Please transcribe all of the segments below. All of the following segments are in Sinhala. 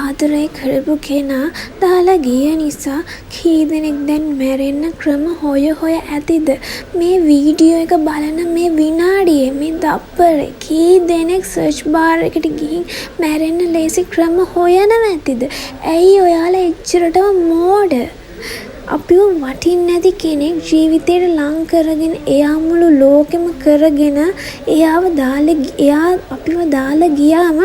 ආදරේ කරපු කෙනා දාලා ගිය නිසා කී දෙනෙක් දැන් මැරෙන්න ක්‍රම හොය හොය ඇතිද? මේ වීඩියෝ එක බලන මේ විනාඩියේ, මේ තප්පරේ කී දෙනෙක් සර්ච් බාර් එකට ගිහින් මැරෙන්න ලේසි ක්‍රම හොයනව ඇතිද? ඇයි ඔයාලා එච්චරටම මෝඩ? අපිව වටින්නේ නැති කෙනෙක් ජීවිතේට ලං කරගෙන, එයා මුළු ලෝකෙම කරගෙන, එයාව දාලා, එයා අපිව දාලා ගියාම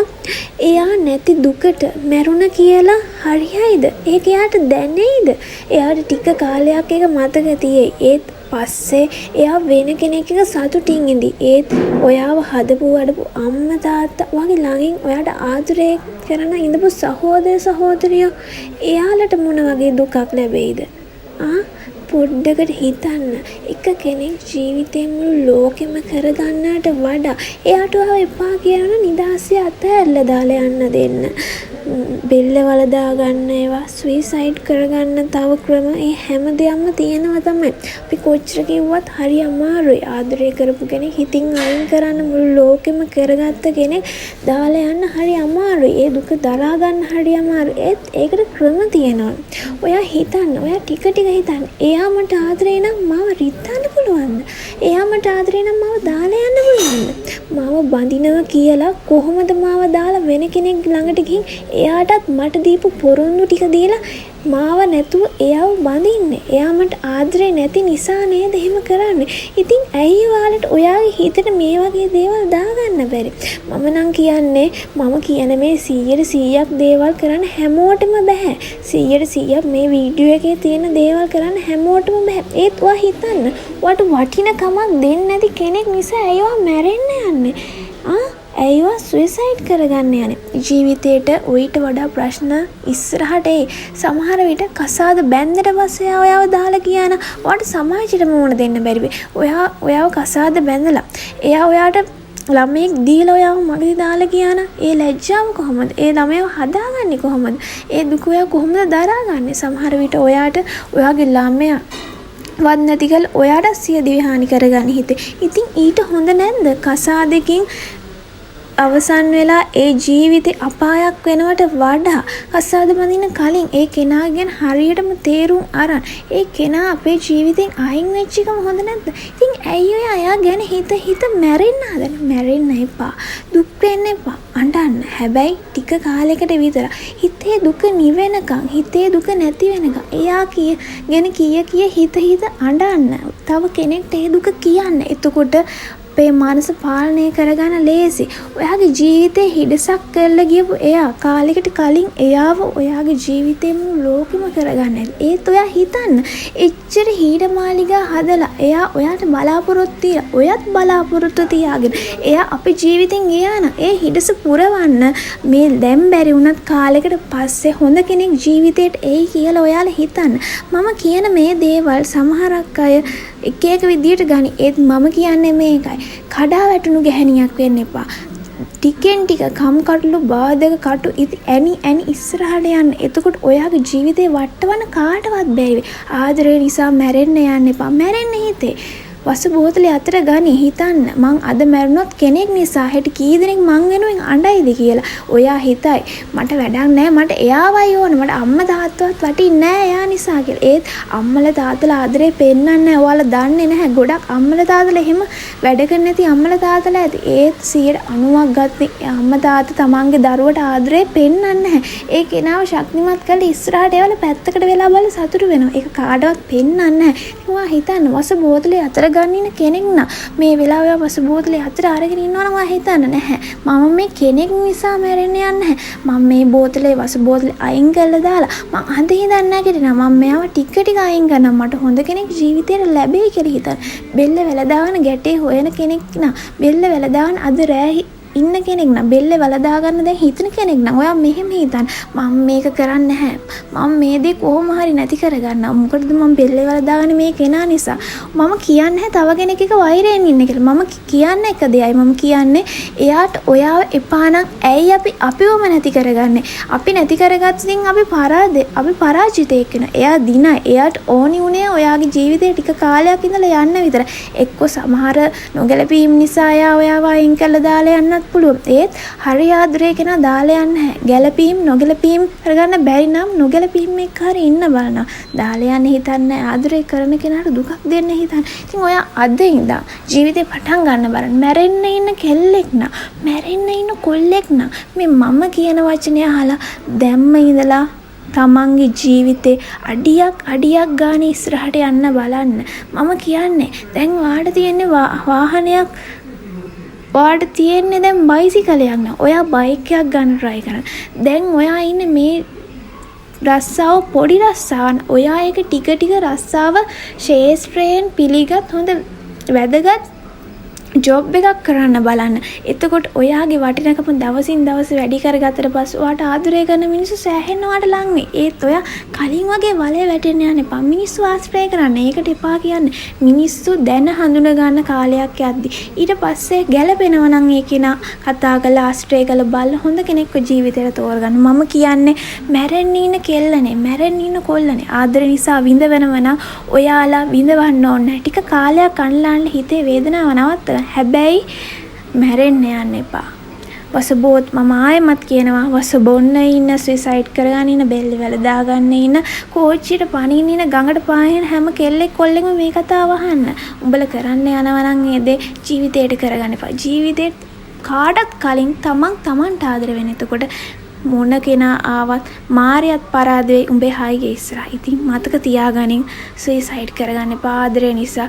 එයා නැති දුකට මැරුණ කියලා හරියයිද? ඒක එයාට දැනෙයිද? එයාට ටික කාලයක් ඒක මතක තියෙයි. ඒත් පස්සේ එයා වෙන කෙනෙක් එක්ක සතුටින් ඉඳී. ඒත් ඔයාව හදපු වඩපු අම්මා තාත්තා, ඔයාගේ ළඟින් ඔයාට ආදරේ කරන ඉඳපු සහෝදර සහෝදරියෝ, එයාලට මොන වගේ දුකක් ලැබෙයිද? ආ, පොඩ්ඩකට හිතන්න. එක කෙනෙක් ජීවිතේ මුළු ලෝකෙම කරගන්නට වඩා එයාට ඔයාව එපා කියනවා නම් නිදහසේ අතහැරලා දාලා යන්න දෙන්න. බෙල්ල වලදා ගන්න ඒවා, සුයිසයිඩ් කරගන්න තව ක්‍රම, ඒ හැම දෙයක්ම තියෙනවා තමයි. අපි කොච්චර කිව්වත් හරි අමාරුයි. ආදරය කරපු කෙනෙක් හිතින් අයින් කරන්න, මුළු ලෝකෙම කරගත්ත කෙනෙක් දාලා යන්න හරි අමාරුයි. ඒ දුක දරා ගන්න හරි අමාරුයි. ඒත් ඒකට ක්‍රම තියෙනවා. ඔයා හිතන්න, ඔයා ටික ටික හිතන්න. එයා මට ආදරේ නම් මාව රිද්දන්න පුළුවන්ද? එයා මට ආදරේ නම් මාව දාලා යන්න පුළුවන්ද? මාව බඳිනවා කියලා කොහොමද මාව දාලා වෙන කෙනෙක් ළඟට ගිහින් එයාටත් මට දීපු පොරොන්දු ටික දීලා මාව නැතුව එයාව බඳින්නේ? එයා මට ආදරේ නැති නිසා නේද එහෙම කරන්නේ? ඉතින් ඇයි ඔයාලට ඔයාගේ හිතට මේ වගේ දේවල් දාගන්න බැරි? මම නම් කියන්නේ, මම කියන මේ 100%ක් දේවල් කරන්න හැමෝටම බැහැ. 100%ක් මේ වීඩියෝ එකේ තියෙන දේවල් කරන්න හැමෝටම බැහැ. ඒත් ඔයා හිතන්න, ඔයාට වටිනකමක් දෙන්නේ නැති කෙනෙක් නිසා ඇයි ඔයා මැරෙන්න යන්නේ? ආ, ඇයි ඔයා සුයිසයිඩ් කරගන්න යන්නේ? ජීවිතේට ඔයිට වඩා ප්‍රශ්න ඉස්සරහට එයි. සමහර විට කසාද බැන්දට පස්සේ එයා ඔයාව දාලා ගියා නම් ඔයාට සමාජයට මුහුණ දෙන්න බැරි වෙයි. ඔයා ඔයාව කසාද බැඳලා එයා ඔයාට ළමයෙක් දීලා ඔයාව මගදී දාලා ගියා නම් ඒ ලැජ්ජාව කොහොමද? ඒ ළමයාව හදාගන්නේ කොහොමද? ඒ දුක ඔයා කොහොමද දරාගන්නේ? සමහර විට ඔයාට ඔයාගේ ළමයා වත් නැති කරලා ඔයාට සිය දිවි හානි කරගන්න හිතේ. ඉතින් ඊට හොඳ නැද්ද කසාදකින් අවසන් වෙලා ඒ ජීවිතේ අපායක් වෙනවට වඩා, කසාද බඳින්න කලින් ඒ කෙනා ගැන හරියටම තේරුම් අරන් ඒ කෙනා අපේ ජීවිතෙන් අයින් වෙච්ච එකම හොඳ නැද්ද? ඉතින් ඇයි ඔයා එයා ගැන හිත හිත මැරෙන්න හදන්නේ? මැරෙන්න එපා. දුක් වෙන්න එපා. අඬන්න. හැබැයි ටික කාලෙකට විතර හිතේ දුක නිවෙනකන්, හිතේ දුක නැති වෙනකන් එයා ගැන කිය කිය හිත හිත අඬන්න. තව කෙනෙක්ට ඒ දුක කියන්න. එතකොට අපේ මනස පාලනය කරගන්න ලේසි. ඔයාගේ ජීවිතේ හිඩසක් කරලා ගියපු එයා කාලෙකට කලින් එයාව ඔයාගේ ජීවිතේ මුළු ලෝකෙම කරගන්න ඇති. ඒත් ඔයා හිතන්න, එච්චර හීන මාලිගා හදලා එයා ඔයාට බලාපොරොත්තු තියලා, ඔයත් බලාපොරොත්තු තියාගෙන එයා අපේ ජීවිතෙන් ගියා නම් ඒ හිඩස පුරවන්න මේ දැන් බැරි වුණත් කාලෙකට පස්සේ හොඳ කෙනෙක් ජීවිතේට එයි කියලා ඔයාලා හිතන්න. මම කියන මේ දේවල් සමහරක් අය එක එක විදියට ගනි. ඒත් මම කියන්නේ මේකයි. කඩා වැටුණු ගැහැණියක් වෙන්න එපා. ටිකෙන් ටික කම්කටොළු, බාධක කටු ඉති ඇනි ඇනි ඉස්සරහට යන්න. එතකොට ඔයාගේ ජීවිතේ වට්ටවන්න කාටවත් බැරි වෙයි. ආදරය නිසා මැරෙන්න යන්න එපා. මැරෙන්න හිතේ. වස බෝතලේ අතට ගනි. හිතන්න, මං අද මැරුණොත් කෙනෙක් නිසා හෙට කී දෙනෙක් මං වෙනුවෙන් අඬයිද කියලා. ඔයා හිතයි මට වැඩක් නෑ, මට එයාවයි ඕන, මට අම්මා තාත්තවත් වටින්නේ නෑ එයා නිසා කියලා. ඒත් අම්මලා තාත්තලා ආදරේ පෙන්නන්නේ නෑ. ඔයාලා දන්නේ නැහැ. ගොඩක් අම්මලා තාත්තලා එහෙම වැඩ කරන්නේ නැති අම්මලා තාත්තලා ඇති. ඒත් 90%ක් ගත්තේ අම්මා තාත්තා තමන්ගේ දරුවට ආදරේ පෙන්නන්නේ නැහැ. ඒ කෙනාව ශක්තිමත් කරලා ඉස්සරහට එවලා පැත්තකට වෙලා බලලා සතුටු වෙනවා. ඒක කාටවත් පෙන්නන්නේ නැහැ. ඉතින් ඔයා හිතන්න, වස බෝතලේ අතර ගන්න ඉන්න කෙනෙක් නම් මේ වෙලාවේ ඔයා වස බෝතලේ අතර අරගෙන ඉන්නවා නම් ඔයා හිතන්න, නැහැ, මම මේ කෙනෙක් නිසා මැරෙන්න යන්නේ නැහැ. මම මේ බෝතලේ, වස බෝතලේ අයින් කරලා දාලා මං අද ඉඳන් නැගිටිනවා. මම මෙයාව ටික ටික අයින් කරනවා. මට හොඳ කෙනෙක් ජීවිතේට ලැබෙයි කියලා හිතන්න. බෙල්ල වැලදාගෙන ගැටේ හොයන කෙනෙක් නම්, බෙල්ල වැලදාගෙන අද රෑ ඉන්න කෙනෙක් නම්, බෙල්ල වලදා ගන්න දැන් හිතන කෙනෙක් නම්, ඔයා මෙහෙම හිතන්න. මම මේක කරන්නේ නැහැ. මම මේ දේ කොහොම හරි නැති කරගන්නවා. මොකටද මම බෙල්ල වලදාගන්නේ මේ කෙනා නිසා? මම කියන්නේ නැහැ තව කෙනෙක් එක්ක වෛරයෙන් ඉන්න කියලා. මම කියන්නේ එක දෙයයි. මම කියන්නේ එයාට ඔයාව එපා නම් ඇයි අපි අපිවම නැති කරගන්නේ? අපි නැති කරගත්තොත් ඉතින් අපි පරාජිතයෙක් වෙනවා. එයා දිනයි. එයාට ඕනි වුණේ ඔයාගේ ජීවිතේ ටික කාලයක් ඉඳලා යන්න විතරයි. එක්කෝ සමහර නොගැලපීම් නිසා එයා ඔයාව අයින් කරලා දාලා යන්නත් වෙන්නත් පුළුවන්. ඒත් හරි ආදරේ කෙනා දාලා යන්නේ නැහැ. ගැලපීම් නොගැලපීම් කරගන්න බැරි නම් නොගැලපීම් එක්ක හරි ඉන්න බලනවා. දාලා යන්න හිතන්නේ නැහැ. ආදරේ කරන කෙනාට දුකක් දෙන්න හිතන්නේ. ඉතින් ඔයා අද ඉඳන් ජීවිතේ පටන් ගන්න බලන්න. මැරෙන්න ඉන්න කෙල්ලෙක් නම්, මැරෙන්න ඉන්න කොල්ලෙක් නම් මේ මම කියන වචනය අහලා දැම්ම ඉඳලා තමන්ගේ ජීවිතේ අඩියක් අඩියක් ගානේ ඉස්සරහට යන්න බලන්න. මම කියන්නේ දැන් ඔයාට තියෙන්නේ වාහනයක්, ඔයාට තියෙන්නේ දැන් බයිසිකලයක් නං ඔයා බයික් එකක් ගන්න ට්‍රයි කරන්න. දැන් ඔයා ඉන්නේ මේ රස්සාව පොඩි රස්සාවක්. ඔයා ඒක ටික ටික රස්සාව ක්ෂේත්‍රයෙන් පිළිගත් හොඳ වැදගත් ජොබ් එකක් කරන්න බලන්න. එතකොට ඔයාගේ වටිනකම දවසින් දවස වැඩි කරගත්තට පස්සේ ඔයාට ආදරය කරන මිනිස්සු සෑහෙන්න ඔයාට ලං වෙයි. ඒත් ඔයා කලින් වගේ වලේ වැටෙන්න යන්න එපා. මිනිස්සු ආශ්‍රය කරන්න. ඒකට එපා කියන්නේ. මිනිස්සු දැන හඳුන ගන්න කාලයක් යද්දි ඊට පස්සේ ගැළපෙනවා නම් ඒ කෙනා කතා කරලා, ආශ්‍රය කරලා බලලා හොඳ කෙනෙක්ව ජීවිතේට තෝරගන්න. මම කියන්නේ මැරෙන්න ඉන්න කෙල්ලනේ, මැරෙන්න ඉන්න කොල්ලනේ, ආදරේ නිසා විඳවනව නම් ඔයාලා විඳවන්න ඕනේ නැහැ. ටික කාලයක් අඬලා අඬලා හිතේ වේදනාව නවත්ත ගන්න. හැබැයි මැරෙන්න යන්න එපා. වස බෝත් මම ආයෙමත් කියනවා, වස බොන්න ඉන්න, සුයිසයිඩ් කරගන්න ඉන්න, බෙල්ල වැල දාගන්න ඉන්න, කෝච්චියට පනින්න ඉන්න, ගඟට පාන්න හැම කෙල්ලෙක් කොල්ලෙක්ම මේ කතාව අහන්න. උඹලා කරන්න යනවා නම් ඒ දේ ජීවිතේට කරගන්න එපා. ජීවිතේත් කාටත් කලින් තමන් තමන්ට ආදර වෙන්න. එතකොට මොන කෙනා ආවත් මාරයත් පරාද වෙයි උඹේ හයිය ඉස්සරහා. ඉතින් මතක තියාගනින්, සුයිසයිඩ් කරගන්න එපා ආදරේ නිසා.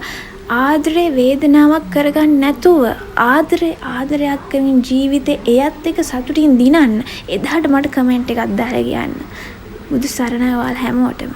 ආදරේ වේදනාවක් කරගන්න නැතුව ආදරේ ආදරයක් කරමින් ජීවිතේ එයත් එක්ක සතුටින් දිනන්න. එදාට මට කමෙන්ට් එකක් දාලා කියන්න. බුදු සරණයි ඔයාලා හැමෝටම.